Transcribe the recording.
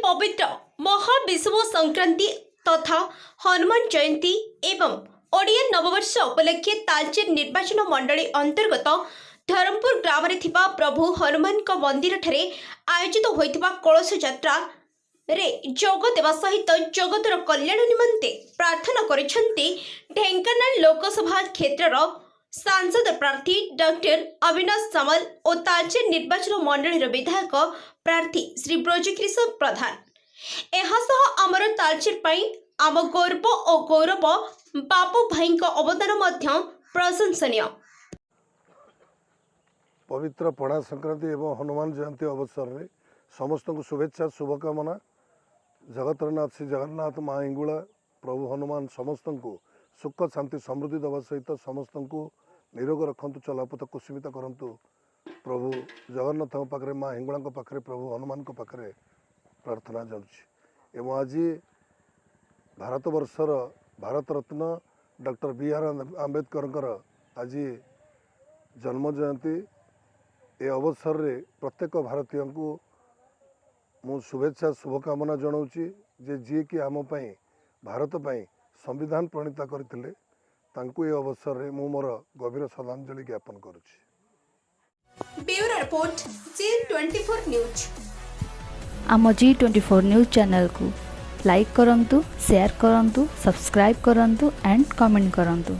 ପବିତ୍ର ମହାବିଷୁବ ସଂକ୍ରାନ୍ତି ତଥା ହନୁମାନ ଜୟନ୍ତୀ ଏବଂ ଓଡ଼ିଆ ନବବର୍ଷ ଉପଲକ୍ଷେ ତାଳଚେର ନିର୍ବାଚନ ମଣ୍ଡଳୀ ଅନ୍ତର୍ଗତ ଧରମପୁର ଗ୍ରାମରେ ଥିବା ପ୍ରଭୁ ହନୁମାନଙ୍କ ମନ୍ଦିରଠାରେ ଆୟୋଜିତ ହୋଇଥିବା କଳସ ଯାତ୍ରା ରେ ଯୋଗ ଦେବା ସହିତ ଜଗତର କଲ୍ୟାଣ ନିମନ୍ତେ ପ୍ରାର୍ଥନା କରିଛନ୍ତି ଢେଙ୍କାନାଳ ଲୋକସଭା କ୍ଷେତ୍ରର ସାଂସଦ ପ୍ରାର୍ଥୀ ଡକ୍ଟର ଅବିନାଶ ସାମଲ ଓ ତାଳଚେର ନିର୍ବାଚନ ମଣ୍ଡଳୀର ବିଧାୟକ ପ୍ରାର୍ଥୀ ଶ୍ରୀ ବ୍ରଜକିଶୋର ପ୍ରଧାନ। ଏହା ସହ ଆମର ତାଳଚେର ପାଇଁ ଆମ ଗର୍ବ ଓ ଗୌରବ ବାବୁ ଭାଇଙ୍କ ଅବଦାନ ମଧ୍ୟ ପ୍ରଶଂସନୀୟ। ପବିତ୍ର ପଣା ସଂକ୍ରାନ୍ତି ଏବଂ ହନୁମାନ ଜୟନ୍ତୀ ଅବସରରେ ସମସ୍ତଙ୍କୁ ଶୁଭେଚ୍ଛା, ଶୁଭକାମନା। ଜଗତର ନାଥ ଶ୍ରୀ ଜଗନ୍ନାଥ, ମା ହିଙ୍ଗୁଳା, ପ୍ରଭୁ ହନୁମାନ ସମସ୍ତଙ୍କୁ ସୁଖ, ଶାନ୍ତି, ସମୃଦ୍ଧି ଦେବା ସହିତ ସମସ୍ତଙ୍କୁ ନିରୋଗ ରଖନ୍ତୁ, ଚଲାପଥ କୁସୁମିତ କରନ୍ତୁ। ପ୍ରଭୁ ଜଗନ୍ନାଥଙ୍କ ପାଖରେ, ମା ହିଙ୍ଗୁଳାଙ୍କ ପାଖରେ, ପ୍ରଭୁ ହନୁମାନଙ୍କ ପାଖରେ ପ୍ରାର୍ଥନା ଜଣାଉଛି। ଏବଂ ଆଜି ଭାରତବର୍ଷର ଭାରତରତ୍ନ ଡକ୍ଟର ବି ଆର୍ ଆମ୍ବେଦକରଙ୍କର ଆଜି ଜନ୍ମ ଜୟନ୍ତୀ। ଏ ଅବସରରେ ପ୍ରତ୍ୟେକ ଭାରତୀୟଙ୍କୁ ମୁଁ ଶୁଭେଚ୍ଛା, ଶୁଭକାମନା ଜଣାଉଛି ଯେ ଯିଏକି ଆମ ପାଇଁ, ଭାରତ ପାଇଁ ସମ୍ବିଧାନ ପ୍ରଣୀତ କରିଥିଲେ, ତାଙ୍କୁ ଏ ଅବସରରେ ମୁଁ ମୋର ଗଭୀର ଶ୍ରଦ୍ଧାଞ୍ଜଳି ଜ୍ଞାପନ କରୁଛି। Bureau report, G 24 news. ଆମ ଜି 24 ନ୍ୟୁଜ୍ ଚ୍ୟାନେଲକୁ ଲାଇକ୍ କରନ୍ତୁ, ସେୟାର କରନ୍ତୁ, ସବସ୍କ୍ରାଇବ୍ କରନ୍ତୁ ଆଣ୍ଡ କମେଣ୍ଟ କରନ୍ତୁ।